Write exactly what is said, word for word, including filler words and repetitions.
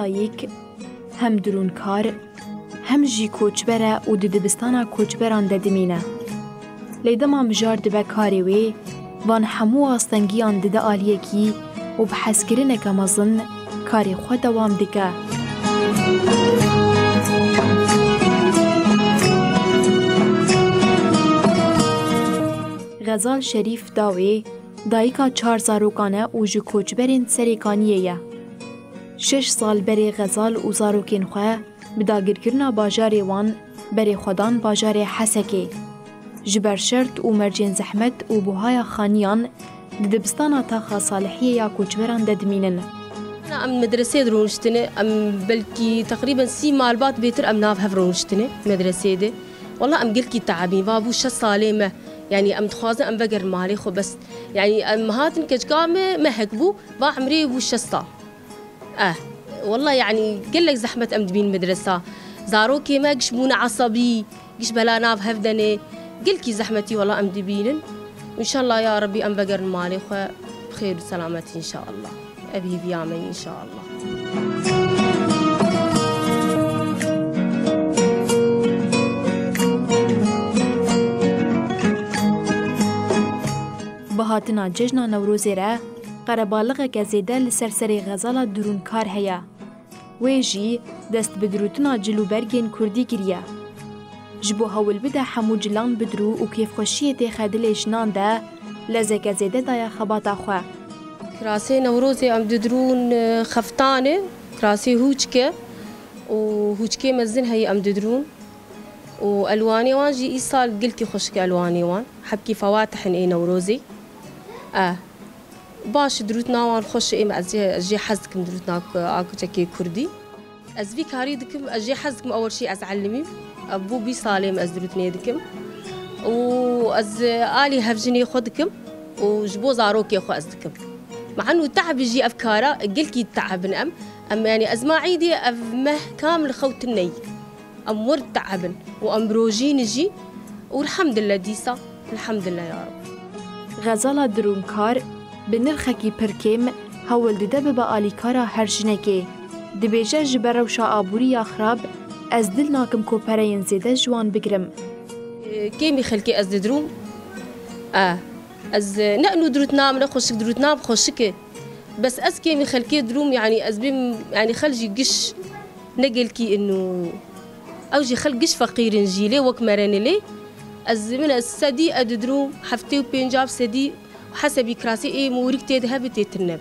Dayik hem dirûnkar, hem jî koçber e û di dibistana koçberan de dimîne. Lê dema mijar dibe karê wê, van hemû astengiyan dide aliyekî û bi hezkirineke mezin karê xwe dewam dike. Xezal Şerîf Dawê dayika çar zarokan e û ji koçberên Serê Kaniyê ye. Şeş sal berê Xezal û zarokên xwe bi dagirkirina bajarê wan berê xwe dan bajarê Hesekê. Ji ber şert û mercên zehmet û buhaya xaniyan di dibistana taxa Salihiyê ya koçberan de dimînin. Em medreseyê de rûniştine, em belkî teqrîben sî malbat bêtir em nav hev rûniştine medreseyê de. Wela em gelkî teebîn, va bû şeş salê me. Yanî em dixwazin em vegerin malê xwe bes. Yanî em hatin keçika me mehek bû, va emrê bû şeş sal. Eh, wela yanî gelek zehmet em dibînin medresa. Zarokê me giş bûne esebî, giş bela nav hev denê. Gelkî zehmetî wela em dibînin. Înşallah ya Rebî em vegerin malê xwe bi xêr û selametî înşallah. Ev hîviya me înşallah. Bi hatina cejna Newrozê re qerebalixeke zêde li ser serê Xezala Dirûnkar heye. Wê jî dest bi dirûtina cil û bergên kurdî kiriye. Ji bo hewl bide hemû cilan bidirû û kêfxweşiyê têxe dilê jinan de, lezeke zêde daye xebata xwe. Kirasê Newrozê em didirûn, e, xeftan e, kirasê hûçk e û hûçkê mezin heye em didirûn. Û elwanê wan jî îsal gelkî xweşik e elwanê wan. Hebkî fewatih in ê Newrozê. E, baş dirûtna wan xweş e, êm ez jê, ez jê hez dikim dirûtna ku-, a kuçekê kurdî. Ez vî karî dikim, ez jê hez dikim, ewil şî ez elimîm. E, bû bîst salê min ez dirûtnê dikim. Û ez, e, alî hevjinê xwe dikim û ji bo zarokê xwe ez dikim. Me'en û te'bî jî ev kara gelkî te'bin em. Em, yanî ez ma îdê ev meh kamil xew tune yî. Em wir te'ebin û em rojîn jî û elhamdülillah dîsa, elhamdülillah ya Reb. Xezala Dirûnkar bi nirxekî pir kêm hewl dide bibe alîkara her jinekê. Dibêje ji ber rewşa aborî ya xirab, ez dil nakim ku pereyên zêde ji wan bigirim. Kêmî xelkê ez didirûm. E, ez ne û dirûtna min ne xweşik, dirûtna min xweşik e. Bes ez kêmî xelkê dirûm, yanî ez bêm, yanî xel jî giş ne gelkî in û ew jî xelk giş feqîr in jî, lê wek mere ne lê. Ez, min ez sedî ez didirûm, heftê û pênca sedî hesebî kirasê ê morîk tê de hebe tê tune.